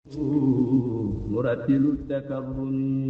مرتل التكرم.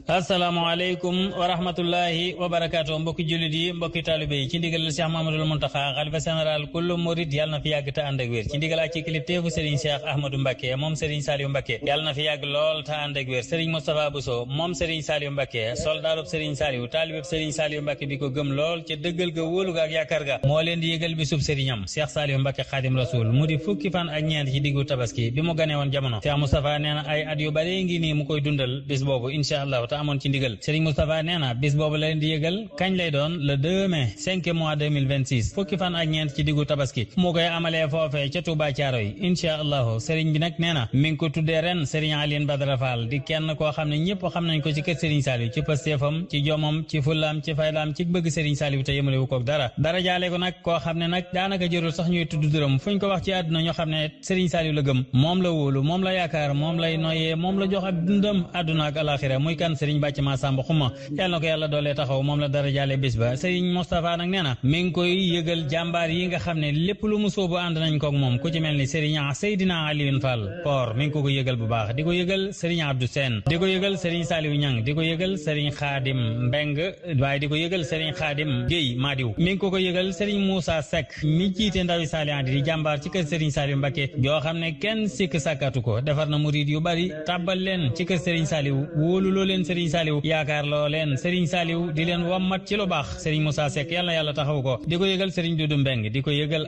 asalaamaaleykum wa rahmatullahi wa barakaatu mbokki jullit yi mbokki taalibe yi ci ndigal Cheikh Mamadou Mountakha xalifa général kullu murid yàlla na fi yàgg te ànd ak wér ci ndigal ak ci kilifteefu Serigne Cheikh Ahmadou Mbacké moom Serigne Saliou Mbacké yàlla na fi yàgg lool te ànd ak wér Serigne Moustapha Bousso moom Serigne Saliou Mbacké soldaarub Serigne Saliou taalibeb Serigne Saliou Mbacké bi ko gëm lool ca dëggal ga wóolu ga ak yaakaar ga moo leen di yëgal bisub Serigne am Cheikh Saliou Mbacké Khadim Rasoul mu di fukki fan ak ñeent ci diggu tabaski bi mu ganee woon jamono Cheikh Moustapha nee na ay at yu bare ngi nii mu koy dundal bis boobu incha allah te amoon ci ndigal Serigne Moustapha nee na bis boobu la leen di yëgal kañ lay doon le 2 mai 5 mois 2026 fukki fan ak ñeent ci diggu tabaski mu koy amalee foofee ca Touba Thiaroye incha allahu Serigne bi nag nee na mi ngi ko tuddee ren Serigne Aline Badara Fall di kenn koo xam ne ñëpp xam nañ ko ci kër Serigne Saliou ci pastéefam ci jomam ci fullaam ci faydaam ci bëgg Serigne Saliou te yemalewu ko dara jaale ko nag koo xam ne nag daanaka jërul sax ñuy tudd dërëm fuñ ko wax ci àdduna ñoo xam ne Serigne Saliou la gëm moom la wóolu moom la yaakaar moom lay noyyee moom la jox ak dundam àdduna ak alaxira muy kan Serigne Bàcc Massamba Xuma yàlla na ko yàlla doolee taxaw moom la dara jaale bis ba Serigne Moustapha nag nee na mi ngi koy yëgal jàmbaar yi nga xam ne lépp lu mu sóobu ànd nañ koog moom ku ci mel ni Serigne Seydina Alioune Fall Por mi ngi ko yëgal bu baax di ko yëgal Serigne Abdou Sène di ko yëgal Serigne Saliou Niang di ko yëgal Serigne Khadim Mbeng waaye di ko yëgal Serigne Khadim Guèye Madiw mi ngi ko yëgal Serigne Moussa Seck mi jiite ndawi Saliou di jàmbaar ci kër Serigne Saliou Mbacké yoo xam ne kenn sikk sàkkatu ko defar na murid yu bari tàbbal leen ci kër Serigne Saliou wóolu loo leen Serigne Saliou yaakaar loo leen Serigne Saliou di leen wammat ci lu baax Serigne Moussa Seck yàlla na yàlla taxaw ko di ko yëgal Serigne Doudou Mbeng di ko yëgal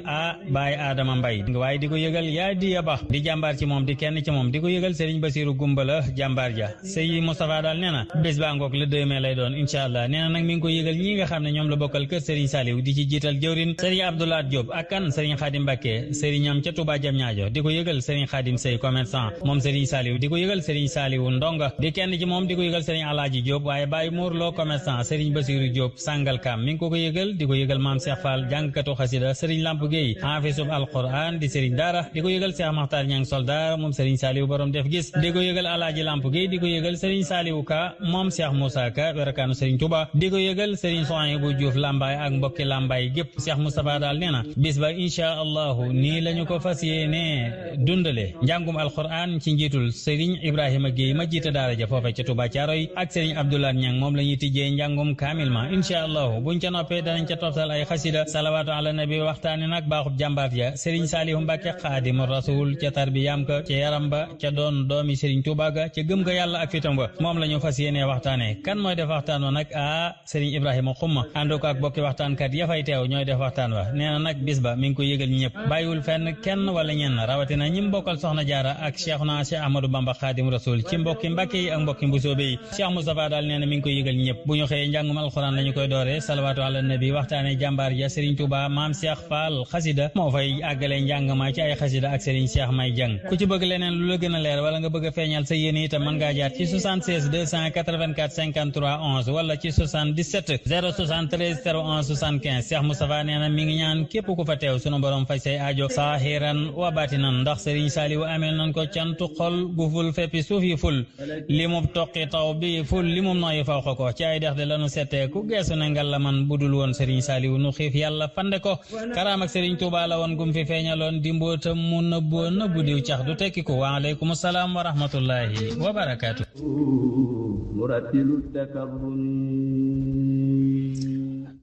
Baye Adama Mbaye waaye di ko yëgal yaa di yaba di jàmbaar ci moom di kenn ci moom di ko yëgal Serigne Bassirou Gumbala jàmbaar ja Serigne Moustapha daal nee na bés baa ngoog le 2 mai lay doon incha allah nee na nag mi ngi ko yëgal ñi nga xam ne ñoom la bokkal kër Serigne Saliou di ci jiital jëwrin Serigne Abdoulaye Diop ak kan Serigne Khadim Mbacké Serigne am ca Touba Diamniadio di ko yëgal Serigne Khadim Sey commerçant moom Serigne Saliou di ko yëgal Serigne Saliou Ndonga di kenn ci moom di ko yëgal Serigne Alaaji Diop waaye Baye Mour Lo commerçant Serigne Bassirou Diop Sangalkam mi ngi ko yëgal di ko yëgal Maam Cheikh Fall jàngkatu xasida Serigne Lamp Gueye hafisub alquran di Serigne Dara di ko yëgal Cheikh Makhtar Niang soldar moom Serigne Saliou borom def gis di ko yëgal Alaaji Lamp Gueye di ko yëgal Serigne Saliou Ka moom Cheikh Moussa Ka werakaanu Serigne Touba di ko yëgal Serigne Souhaïbou Diouf Lambaye ak mbokki Lambaye gépp Cheikh Moustapha daal nee na bis ba insha allahu nii lañu ko fas yéene dundale njàngum alquran ci njiitul Serigne Ibrahima Gueye ma jiite daara ja foofe ca Touba Thiaroye ak Serigne Abdoulaye Niang moom la ñuy tijjee njàngum kaamil ma insha allahu buñ ca noppee danañ ca toftal ay xasida salawaatu ala nabi waxtaane nag baaxub jàmbaar ja Serigne Saliou Mbacké Xaadimu Rasul ca tarbiyaam ka ca yaram ba ca doon doomi Serigne Touba ga ca gëm ga yàlla ak fitam ba moom la ñu fas yéenee waxtaane kan mooy def waxtaan wa nag Serigne Ibrahima Xuma ànd ko ak bokki waxtaankat ya fay teew ñooy def waxtaan wa nee na nag bis ba mi ngi ko yëgal ñëpp bàyyiwul fenn kenn wala ñenn rawatina ñi bokkal soxna jaara ak Cheikhuna Cheikh Ahmadou Bamba Xaadimu Rasul ci mbokki Mbacké yi ak mbokki mbusoobe yi Cheikh Moustapha daal nee na mi ngi koy yëgal ñëpp bu ñu xëyee njàngum alxuraan lañu koy doore salawaatu ala nabi waxtaane jàmbaar ja Serigne Touba Maam Cheikh Fall xasida moo fay àggale njàng ma ci ay xasida ak Serigne Cheikh May Jang ku ci bëgg leneen lu la gën a leer wala nga bëgg a feeñal sa yéene itam mën ngaa jaar ci 76 284 53 11 wala ci 77 073 01 75 Cheikh Moustapha nee na mi ngi ñaan képp ku fa teew sunu borom faj say aajo saahiran wa baatinan ndax Serigne Saliou amel nañ ko cantu xol gu ful feppi suuf yi ful li mu toqi taw bi ful li mu nooyi faw ko ci ay dex de lanu settee ku geesu ne ngal la man budul woon Serigne Saliou nu xiif yàlla fande ko karaam ak Serigne Touba la woon gum fi feeñaloon di mbootam mu nëbboo nëbbu diw cax du tekki ko waaleykum salaam wa rahmatullahi wa barakaatu.